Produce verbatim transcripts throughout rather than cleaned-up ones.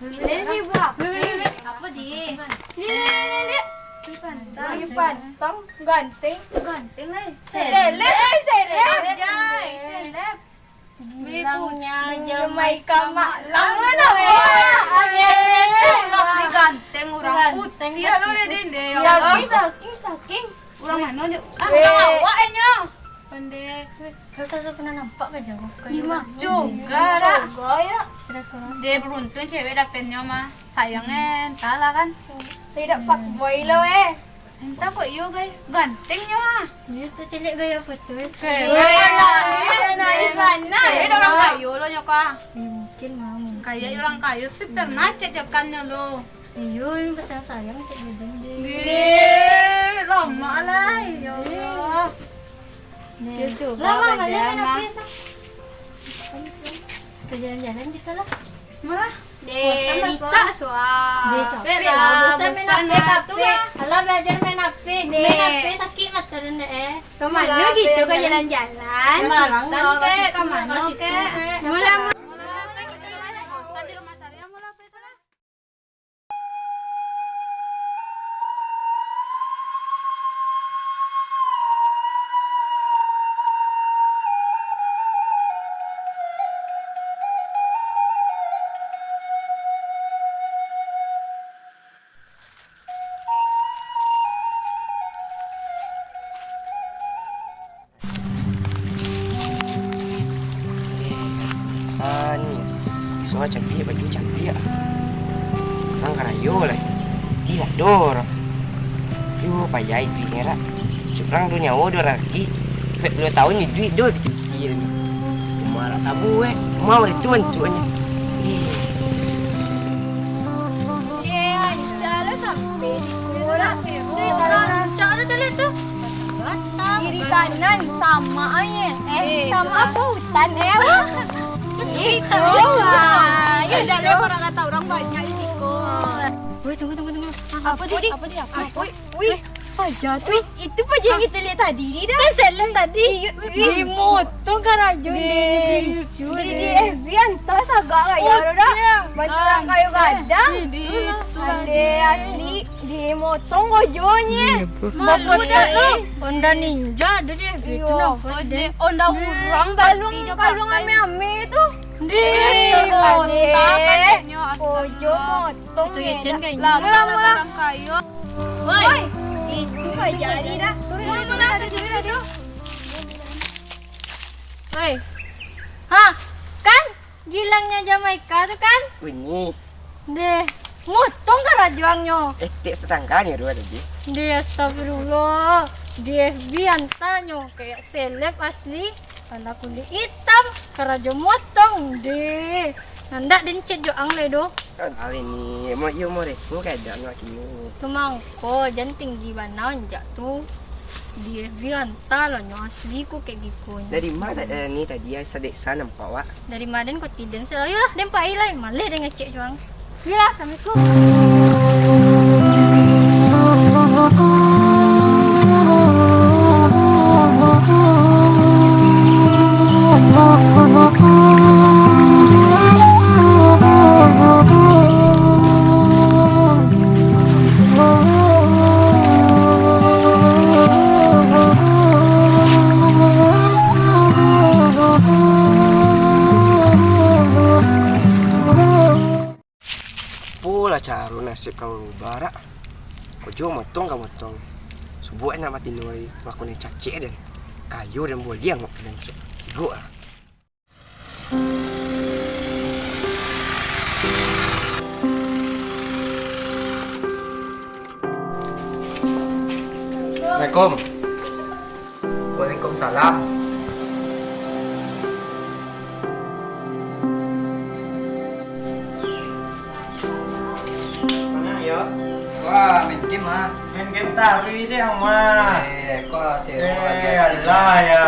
Lele sih, Bu. Apo, Di? Ni, ni, ni, ni. Ih, pantang. Ih, pantang. Ganteng. Ganteng, lai. Seleb, eh, seleb. Anjay, seleb. Bilangnya Jamaika Malang. Malang mana, Bu? Anjay. Asli ganteng, urang putiah lo, Lele, ya Allah. Yakin, saking, saking. Urang mano nyo? Ah, urang awak nyo. Pandai. Rasa asa pernah nampak ka jauah. Iyo mah. Coga dak? Coga, yo. Dia beruntung cewek dapetnyo mah. Sayang, eh, entahlah kan. Tapi dak fuckboy lo, eh. Entah kok iyo, guys. Ganteng nyo, ah. Iyo tu cewek gaya foto, eh. Keren lah. Keren lah. Keren lah. Keren orang kayo lo nyo, kah? Iyo, mungkin lah, mungkin. Kayak orang kayo, tapi pernah cek jakannyo lo. Iyo, ini pasang sayang cek dudun deh. Deh, lama lah, ya Allah. Deh. Yo, coba lah, Mama, belajar, main Mah. Apa ya, Sa? Kita jalan-jalan kita lah. Malah. Deh, bosan lah, Rita, Sa. Suah. Deh, capek lah, bosan main H P lah, tu lah. Alah, belajar main H P. Deh. Main H P sakit mata dan deh, eh. Kemana gitu, ke jalan-jalan? Malang kek, kemana kek? Mula, mula. Bosan di rumah tadi, mula apa itu lah? Ah, ni. Soal cambiak, baju cambiak. Urang karajo lai. Tidak ado urang. Yo, payah iduik ni lah. Surang do nyawo do raki. Ampek puluah tahun iduik do di titi ni. Rumah lah tabu, eh. Rumah urang tu bantuaknyo. Eh. Eh, ancak lah sampai di rumah. Ancak lah jalan tu. Kiri kanan sama aja. Eh, sama apa hutan, eh, apa? Itu. Wah, ya, dah lah, orang kata orang banyak di siko. Woi, tunggu, tunggu, tunggu. Apa, Di? Apa, Di? Apa? Wih, paja tu. Wih, itu paja yang kita lihat tadi ni dah. Kan selem tadi. Iya, iya. Di motor karajo di, di, di F B antah sagak gaya tu dah. Bantu urang kayo gadang. Itulah. Ande asli. Dimotong kojonye. Malu dah lo. Honda Ninja ado di F B tu. Iyo, nah, Honda urang. Kalung, kalung ame-ame tu. Di Honda. Kojo motong. Itu ya, Jen, kayaknya. Lah, mula, mula. Woi, itu gak jadi dah. Turun, turun, turun, turun. Woi. Hah? Kan? Gilangnyo Jamaika tu kan? Bunyi. Deh, motong karajo angnyo. Etek tetangganyo tu tadi. Deh, astagfirullah. Di F B antahnyo kayak seleb asli. Pala kulik itam, karajo motong. Deh, nandak den cek jo ang lai doh. Kan hari ni, mo-, yo, mo reko kadang wak kini. Tu mangko, jan tinggi bana onjak tu. Di F B antah lah nyo asli ko kek giko nyo. Dari ma, eh, ni tadi, eh, sadek sa nampak wak? Dari ma den ko tiden selalu lah, den pai lai, maleh den ngecek jo ang. Yo lah, assalamualaikum. Apolah caro nasib ka barubah, rak? Kojo motong ka motong. Subuak nak mati nuai, makonyo cacek den. Kayo den buliang wak den su-, cigok lah. Assalamualaikum. Waalaikumsalam. Mana yo? Wah, main game ah. Main game taruih sih, Ama. Eh, kok si Remo lagi asik? Alah ya.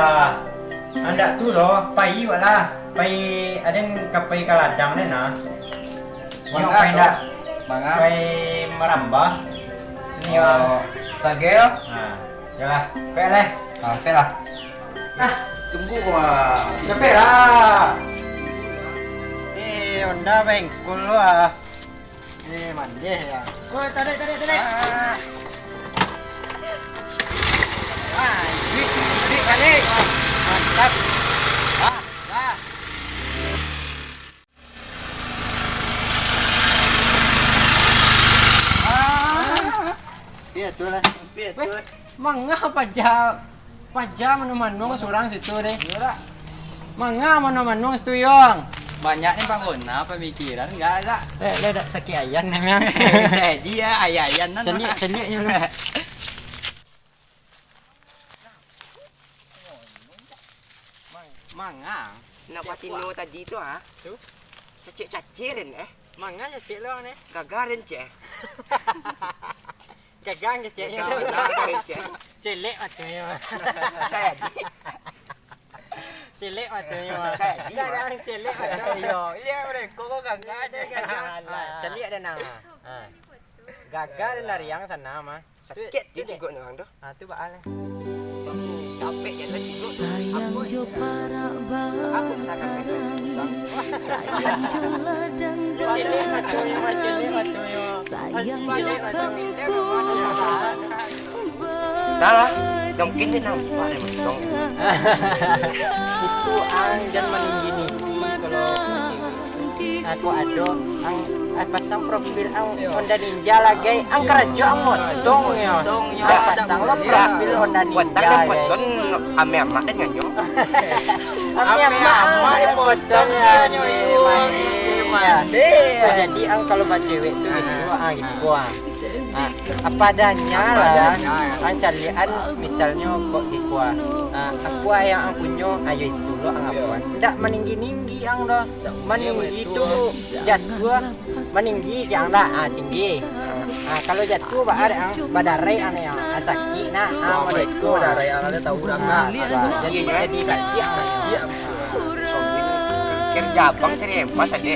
Andak tu doh, pai wak lah. Pai, aden ka pai ka ladang den nah. Nyo pai ndak? Manga? Pai marambah. Ni, oh, tagel? Nah, yolah, pek leh. Ah, pek lah. Nah, tunggu gua. Capek lah. Eh, Honda bengkol lo ah. Eh, mandeh ya. Oi, tarik, tarik, tarik. Ah. Wah, duit, duit balik. Mantap. Wah, wah. Ah. Iya, tu lah. Weh, manga paja, paja manuang-manuang surang situ deh. Iya, dak? Manga manuang-manuang situ, Yong? Banyak ni bangunan, pamikiran, enggak, dak? Leh, leh, dak sakik ayan ni, Mang. Jadi ya, ayan-ayan nan. Celiak, celiak nyo lu. Manga. Nak patino tadi tu, ha? Tu? Cacik-cacik den, eh. Manga cacik lu ni? Gagar den, cek. Gagang caciknyo. Gagar den, cek. Celiak matonyo. Saya di. Celiak matonyo. Saya di, Mak. Gagang celiak matonyo. Iyo, iyo, mereka kok gagar je. Gagang. Alah, celiak den, nah. Ha. Gagar den dari yang sana, mah. Sakik tu cigok ni urang tu. Ah, tu baa lah. Capek je lah cigok. Sayang jo parak bakarang, sayang jo ladang. Celiak matonyo, celiak matonyo. Sayang jo kampung. Dah lah, mungkin dia nampak dia mantong. Itu ang jan maninggi-ninggi kalau Aku ado, ang, eh, pasang profil ang Honda Ninja lah, gai. Ang karajo ang motong yo. Ang pasang lo profil Honda Ninja, gai. Ame amak kan nganyo. Ame amak, amak potong nganyo. Jadi ang kalau bacewek tu biaso ang iko ang. Ah, apa adanya lah. Ang caliak an misalnyo kok iko ah. Ah, apa yang ang punyo, ayo itu lo ang apo an. Ndak maninggi-ninggi ang doh. Maninggi tu jatuah, maninggi cik ang dak, ah, tinggi. Ah, kalau jatuah baa dek ang, badarai ang yang, ah, sakik nak, ah, model itu, ah. Badarai ang ada tahu urang nak. Ah, jadi, jadi kasiak, kasiak. Sobin, ker-, kerja abang cari emas ade.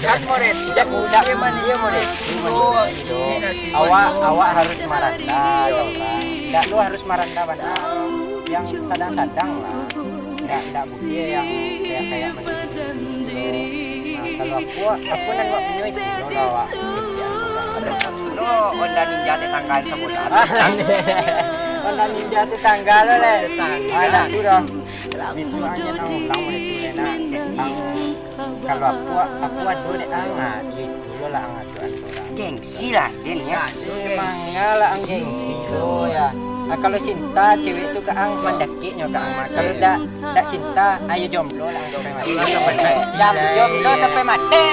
Kan model itu. Jadi, dak, dia model itu, model itu. Awak, awak harus maranda, tau kan? Dak, lu harus maranda bana. Yang sadang-sadang lah. Ndak, ndak buliah yang kayak-kayak macam itu. Nah, kalau aku, aku nan buat punyo itu lo lah, awak. Lo Honda Ninja tetanggaan sabolah. Honda Ninja tetangga lo, leh. Tetangga. Ah, dak tu dah. Bisuak aja nang ulang mulai tu, leh, nak. Ang, kalau aku, aku ado dek ang, ah, iyo itu lo lah ang ado ado lah. Gengsi lah, Den, ya. Memangnya lah ang gengsi tu, ya. Ah, kalau cinta, cewek tu ka ang mandakiknyo ka ang mah. Kalau dak, dak cinta, ayo jomblo lah ang sampai mati. Jam-, jomblo sampai mati.